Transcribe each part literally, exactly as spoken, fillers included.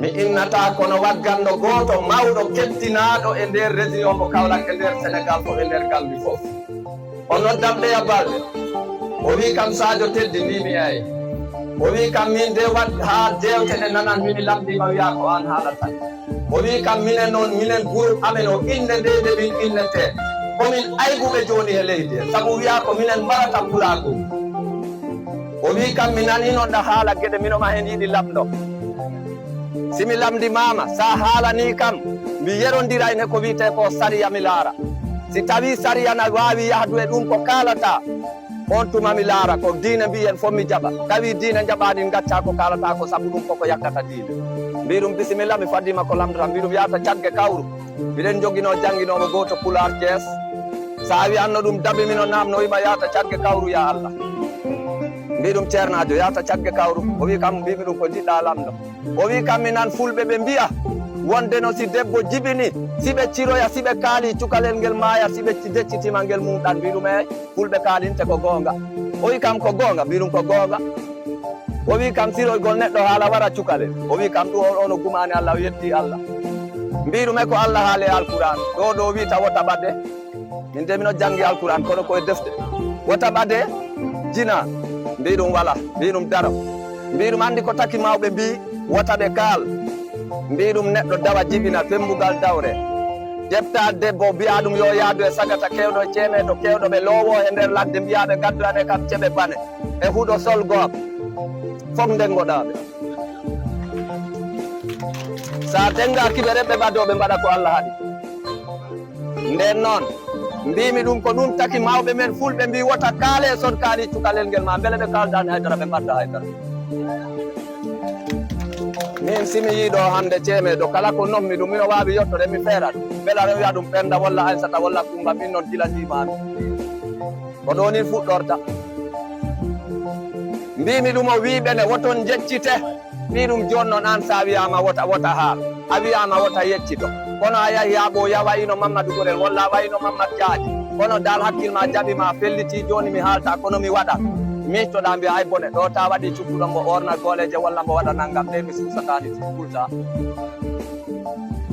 Mi innataa kono wagganɗo gooto mawɗo keɓtinaaɗo e nder région mo Kaolack, e nder Sénégal fof, e nder Gambie fof. O noddam ɗeya balɗe. O wii kam, "Sadio Teddy," mbiimi, "Eey." O wii kam, "Min de waɗ haa dewte ɗe nanan, mimi lamndiima wiyaa ko aan haalata." O wii kam, "Minen noon, minen groupe amen o, innde nde nde min innetee, ko min aybuɓe jooni e leydi he, sabu wiyaa ko minen mbarata pulaagu." O wii kam, "Mi nanii noon ɗa haala geɗe, mino ma heen yiɗi lamndo." Si mi lamndimaama, so a haalanii kam, mi yerondiray he ko wiyetee ko sariya, mi laara. Si tawii sariya na waawi yahdu e ɗum ko kaalataa, on tuma mi laara. Ko diine mbiyen fof mi jaɓa. Tawii diine jaɓaani, ngaccaa ko kaalataa ko, sabu ɗum koko yakkata diine. Mbii ɗum, "Bisimilla, mi faddiima ko lamndata." Mbii ɗum, "Yahata Cagge Kawru." Miɗen njoginoo jannginoowo gooto Pulaar Cees. So a wiyanno ɗum, dabi mino naamno, wima, "Yahata Cagge Kawru, ya Allah." Mbii ɗum, "Ceernaajo, Yahata Cagge Kawru." O wii kam, mbiimi ɗum, "Ko njiɗɗaa lamndo?" O wii kam, "Mi nan fulɓe ɓe mbiya wonde no si debbo jibini, si ɓe ciroya, si ɓe kaali, cukalel ngel maaya, si ɓe ci-, deccitima ngel muɗan." Mbii ɗum, "Eey, fulɓe kaalinte ko goonga." O wii kam, "Ko goonga?" Mbii ɗum, "Ko goonga." O wii kam, "Siroygol neɗɗo haala wara cukalel." O wii kam, "Ɗum o, ono gumaani Allah, o yeddii Allah." Mbii ɗum, "E ko Allah haali e Alkuraan? Ɗo, ɗo wii ta wota ɓade." Min de mino janngi Alkuraan, kono ko e defte. "Wota ɓade jina." Mbii ɗum, "Wala." Mbii ɗum, "Daro." Mbii ɗum, "Anndi ko taki mawɓe mbii, wota ɓe kaal." Mbii ɗum, "Neɗɗo dawa jibina pembugal dawre. Ƴetta debbo, mbiya ɗum yo yaadu e sagata keewɗo e ceemeeto, keewɗo ɓe loowo e nder ladde, mbiya ɓe ngaddoyane kam ceɓe bane e huɗo sol goob. Fof ndenngoɗaa ɓe. So a denngaaki ɓe, rewɓe ɓadooɓe mbaɗa ko Allah haɗi." Ndeen noon, mbiimi ɗum, ko ɗum taki mawɓe men fulɓe mbii, wota kaale e son kaali cukalel ngel ma, mbele ɓe kaaldaani haydara, ɓe mbaɗda haydara. Min, si mi yii ɗo hannde ceemeedo, kala ko nommi ɗum, mino waawi yottoreede, mi feera ɗum. Mbela no wiya ɗum Pennda walla Aynsata walla Kummba, min noon gila njiimaami. Ko ɗo nin fuɗɗorta. Mbiimi ɗum, o wii ɓe ne, woton njeccite. Mbii ɗum, jooni noon, aan, so a wiyaama wota, wota haal, a wiyaama wota yeccito, kono a yahi haa ɓooyi, a wayino Mammadu Gorel, walla a wayino Mammadu Jaaji, kono dal hakkil ma jaɓi ma, a felliti, jooni mi haalta, kono mi waɗa. Miijtoɗaa, mbiya, "Ay bone, ɗo ta waɗi cukkuɗo, mbo orna gooleeje, walla mbo waɗa nanngam, de mi suusataani, kulta."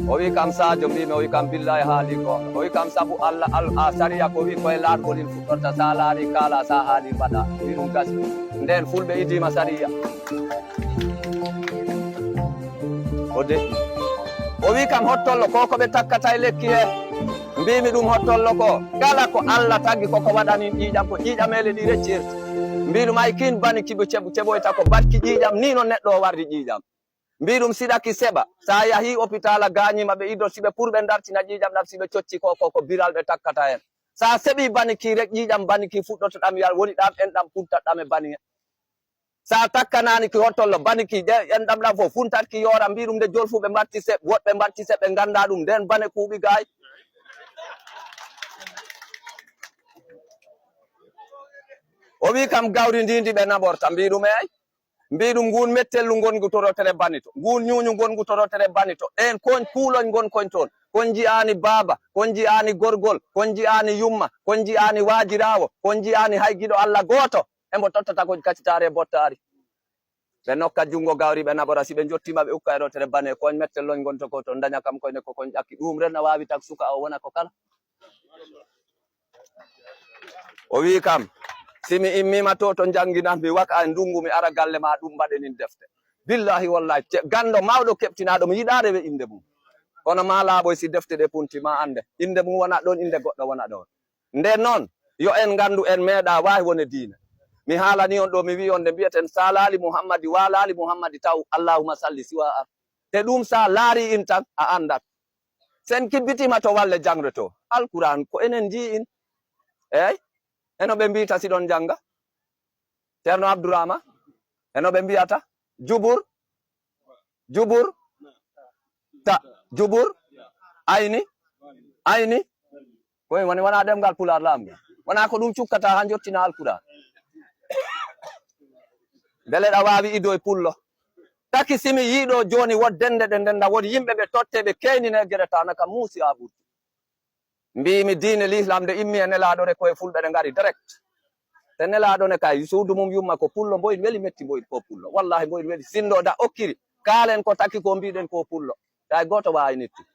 O wii kam, "Sadio," mbiimi, o wii kam, "Billaahi haali goonga." O wii kam, "Sabu Allah, al-, a sariya ko wii ko e laargol in fuɗɗorta, so a laari kaala, so a haali mbaɗa." Mbii ɗum gasi. Ndeen fulɓe idiima sariya. O de. O wii kam, "Hottollo, ko ko ɓe takkata e lekki he?" Mbiimi ɗum, "Hottollo ko, kala ko Allah tagi ko ko waɗani ƴiiƴam, ko ƴiiƴameele ɗi reccirta." Mbii ɗum, "Ay kiin bani ki ɓe ceɓ-, ceɓoyta ko batki ƴiiƴam, nii no neɗɗo o warri ƴiiƴam." Mbii ɗum, "Siɗa ki seɓa, so a yahii opitaal a gaañiima, ɓe iddo si ɓe pour ɓe ndartina ƴiiƴam ɗam, si ɓe cocci ko, ko, ko biral ɓe takkata heen. So a seɓii bani ki rek, ƴiiƴam bani ki fuɗɗoto ɗam yal, woni ɗam en ɗam puntat ɗam e bani he. So a takkanaani ki hottollo, bani ki, ɗe, en ɗam ɗam fof funtat ki yoora." Mbii ɗum, nde jolfuɓe mbaɗti seɓ, woɗɓe mbaɗti seɓ, ɓe nganndaa ɗum, ndeen bane kuuɓi gaay. O wii kam, "Gawri ndi ndi ɓe naɓorta?" Mbii ɗum, "Eey." Mbii ɗum, "Nguun mettellu ngonngu torotere banito, nguun ñuuñu ngonngu torotere banito, ɗeen koñ kuuloñ ngon koñ toon, koñ njiyaani baaba, koñ njiyaani gorgol, koñ njiyaani yumma, koñ njiyaani waajiraawo, koñ njiyaani hay giɗo Alla gooto, embo tottata koñ kacitaari e bottaari." Ɓe nokka junngo gawri, ɓe naɓora, si ɓe njottiima, ɓe ukka e rotere bane, koñ mettelloñ ngonta ko toon, ndaña kam koyne ko koñ ƴakki. Ɗuum ren na waawi tak suka o wona ko kala. O wii kam, "Si mi immiima to, to njannginan mi waka e ndunngu, mi ara galle ma, ɗum mbaɗenin defte." Billaahi wallaahi, ce-, ganndo mawɗo keɓtinaaɗo, mi yiɗaa rewe innde mum. Kono maa laaɓoy si defte ɗe punti, maa annde. Innde mum wona ɗoon, innde goɗɗo wona ɗoon. Ndeen noon, yo en nganndu en meeɗaa waawi wone diine. Mi haalanii on ɗo, mi wii on nde mbiyeten, "Saalaali Muhammadi, waalaali Muhammadi taw, Allahumma salli siwa ar." Te ɗum, so a laarii in tan, a anndat. Sen kibbitiima to walle jaŋre to. Alkuraan ko enen njii in. Eey? Eno ɓe mbiyta si ɗon jannga. Ceerno Abdurahma, eno ɓe mbiyata, "Jubur, jubur, ta, jubur, ayni, ayni." Ko woni, wonaa ɗemngal Pulaar laamu ngal. Wonaa ko ɗum cukkata haa njottina Alkuraan. Mbele ɗa waawi ido e pullo. Taki si mi yii ɗo jooni, won dennde ɗe ndennda, won yimɓe ɓe totte, ɓe keenine gere ta, na ka muusi a ɓurti. Mbiimi diine Lislaam nde immi e Nelaaɗo re, ko e Fulɓe ɗe ngari direct. Te Nelaaɗo ne kay, suudu mum yumma ko pullo, mboyin weli metti, mboyin ko pullo. Wallaahi mboyin weli. Sinndo da okkiri, Kaalen ko takki ko, mbiɗen ko pullo. Hay gooto waawi nittude.